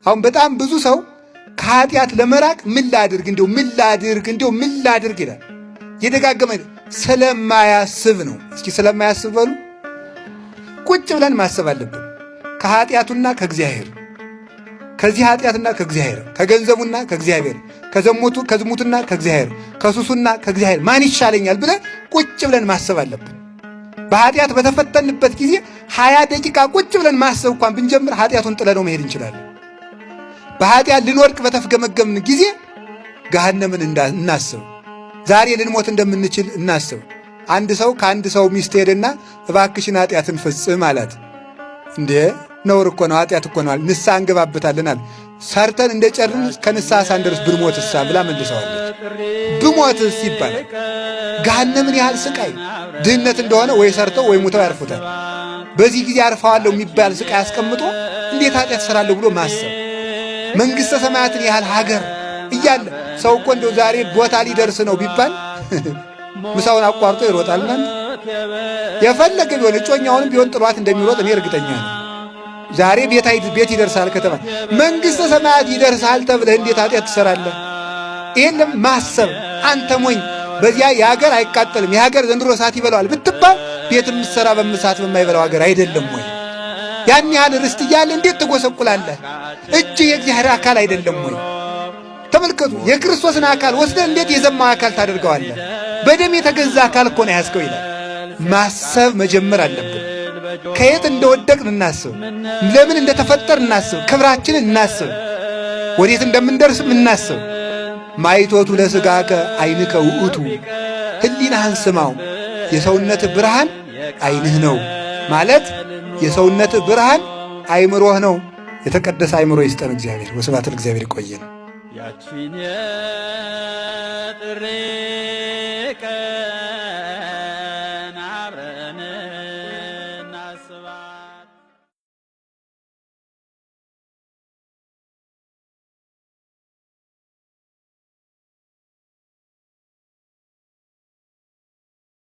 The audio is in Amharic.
አሁን በጣም ብዙ ሰው ከኃጢአት ለመራቅ ምን ላድርግ፣ እንዲሁ ምን ላድርግ፣ እንዲሁ ምን ላድርግ ይላል። የደጋገመ ስለማያስብ ነው። እስኪ ስለማያስብ በሉ። ቁጭ ብለን ማሰብ አለብን። ከኃጢአቱና ከእግዚአብሔር፣ ከዚህ ኃጢአትና ከእግዚአብሔር፣ ከገንዘቡና ከእግዚአብሔር፣ ከዘሙቱ ከዝሙትና ከእግዚአብሔር፣ ከሱሱና ከእግዚአብሔር ማን ይሻለኛል ብለን ቁጭ ብለን ማሰብ አለብን። በኃጢአት በተፈተንበት ጊዜ 20 ደቂቃ ቁጭ ብለን ማሰብ እንኳን ብንጀምር ኃጢአቱን ጥለነው መሄድ እንችላለን። በኃጢአት ልንወድቅ በተፍገመገምን ጊዜ ገሃነምን እናስብ። ዛሬ ልንሞት እንደምንችል እናስብ። አንድ ሰው ከአንድ ሰው ሚስት ሄደና እባክሽን ኃጢአትን ፈጽም አላት። እንዴ፣ ነውር እኮ ነው፣ ኃጢአት እኮ ነው፣ ንስሐ እንገባበታለን አለ። ሰርተን እንደጨርን ከንስሐ ሳንደርስ ብንሞትሳ ብላ መልሰዋለች። ብሞትስ ይባላል። ገሃነምን ያህል ስቃይ ድህነት እንደሆነ ወይ ሰርተው ወይ ሙተው ያርፉታል። በዚህ ጊዜ አርፈዋለሁ የሚባል ስቃይ አስቀምጦ እንዴት ኃጢአት እሰራለሁ ብሎ ማሰብ፣ መንግሥተ ሰማያትን ያህል ሀገር እያለ ሰው እኮ እንደው ዛሬ ቦታ ሊደርስ ነው ቢባል ምሳውን አቋርጦ ይሮጣል። የፈለገ ቢሆን እጮኛውንም ቢሆን ጥሏት እንደሚሮጥ እኔ እርግጠኛ ነኝ። ዛሬ ቤት ይደርሳል ከተባለ፣ መንግሥተ ሰማያት ይደርሳል ተብለህ እንዴት ኃጢአት ትሰራለህ? ይህን ማሰብ፣ አንተ ሞኝ፣ በዚያ የሀገር አይቃጠልም፣ የሀገር ዘንድሮ እሳት ይበላዋል ብትባል ቤት የምትሰራ በእሳት በማይበላው ሀገር አይደለም ወይ? ያን ያህል ርስት እያለ እንዴት ትጎሰቁላለህ? እጅ የእግዚአብሔር አካል አይደለም ወይ? ተመልከቱ፣ የክርስቶስን አካል ወስደህ እንዴት የዘማ አካል ታደርገዋለህ? በደም የተገዛ አካል እኮ ነው ያዝከው ይላል። ማሰብ መጀመር አለብን። ከየት እንደወደቅን እናስብ። ለምን እንደተፈጠርን እናስብ። ክብራችንን እናስብ። ወዴት እንደምንደርስም እናስብ። ማይቶቱ ለሥጋከ ዓይንከ ውእቱ፣ ሕሊናህን ስማው። የሰውነት ብርሃን ዓይንህ ነው ማለት የሰውነት ብርሃን አይምሮህ ነው። የተቀደሰ አይምሮ ይስጠን እግዚአብሔር። ወስብሐት ለእግዚአብሔር። ይቆየን። ያቺን የጥሪ ቀን።